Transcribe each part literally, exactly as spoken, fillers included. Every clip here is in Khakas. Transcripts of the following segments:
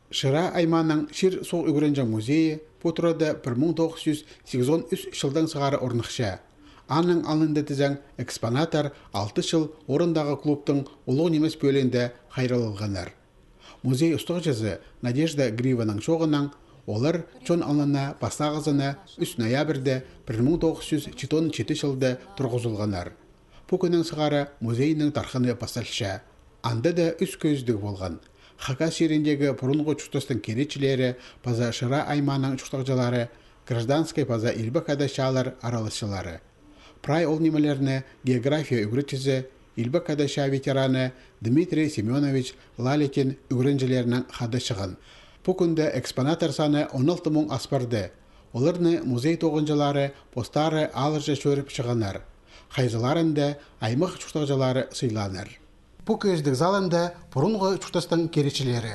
Шира аймааның чир-суғ ӱгренҷең музейі пу турада пір муң тоғыс чӱс сигізон ӱс чылдаң сығара орныхча. Аның алнында тізең экспонаттар алты чыл орындағы клубтың улуғ нимес пӧлиинде хайралланғаннар. Музей устағҷызы Надежда Гриваның чооғынаң олар чон алнына пастағызына ӱс ноябрьде пір муң тоғыс чӱс читон читі чылда турғызылғаннар. Пу кӱннең сығара музейнің тархыны пасталча. Анда даа ӱс кӧзідіг полған. Хакас чиріндегі пурунғы чуртастың киречілері паза Шира аймааның чуртағҷылары, гражданскай паза илбек хада чаалар араласчылары. Прай ол нимелерні география ӱгретчізі, илбек хада чаа ветераны Дмитрий Семёнович Лалитин ӱгренҷілерінең хада чыған. Пу кӱнде экспонаттар саны он алты муң ас парды. Оларны музей тоғынҷылары постары алырҷа чӧріп чығаннар. Хайзыларында аймах чуртағҷылары сыйлааннар. Пу кӧзідіг залында пурунғы чуртастың киречілері.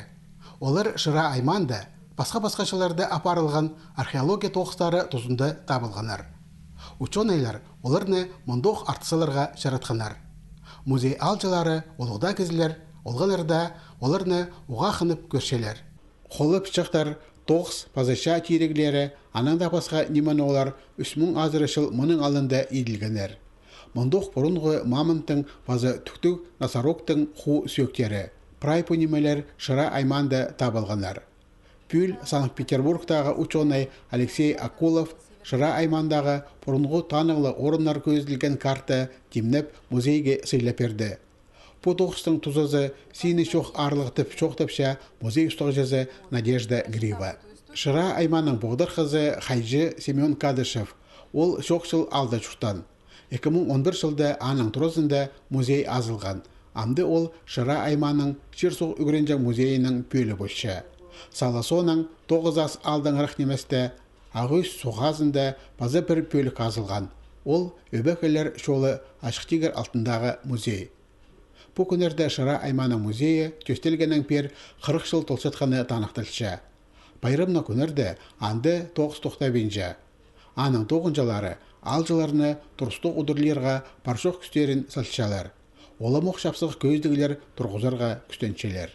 Олар Шира аймаанда пасха-пасха чылларда апарылған археология тоғыстары тузында табылғаннар. Учёныйлар оларны мындох артыс аларға чаратханнар. Музей аалҷылары, улуғ даа кізілер, олғаннар даа оларны уғаа хынып кӧрчелер. Холлап чахтар, тоғыс паза чаа тиріглері, анаң даа пасха ниме олар ӱс муң азыра чыл мының алнында иділгеннер. Мындох пурунғы мамонттың паза тӱктіг носорогтың хуу сӧӧктері. Прай пу нимелер Шира аймаанда табылғаннар. Пӱӱл Санкт-Петербургтағы учёный Алексей Акулов Шира аймаандағы пурунғы танығлығ орыннар кӧзіділген карта тимнеп музейге сыйлап пирді. Пу тоғыстың тузазы сині чох аарлығ тіп чоохтапча музей устағҷызы Надежда Грива. Шира аймааның поғдархазы хайҷы Семён Кадышев. Ол чоохчыл аалда чуртаан. Ікі муң он пір чылда аның туразында музей азылған. Амды ол Шира аймааның чир-суғ ӱгренҷең музейінің пӧлии полча. Сала соонаң тоғыс ас аалдаңырах ниместе, Ағӱӱс суғ хазында паза пір пӧлік азылған. Ол Ӧбекелер чолы Ачых тигір алтындағы музей. Пу кӱннерде Шира аймааның музейі тӧстелгеннең пеер хырых чыл толчатханы таныхталча. Пайрамнығ кӱннерде анда тоғыс тохтабинча. Аның тоғынҷылары аалҷыларны турыстығ удурлирға пар-чох кӱстерін салчалар. Уламох чапсығ кӧзідіглер турғызарға кӱстенчелер.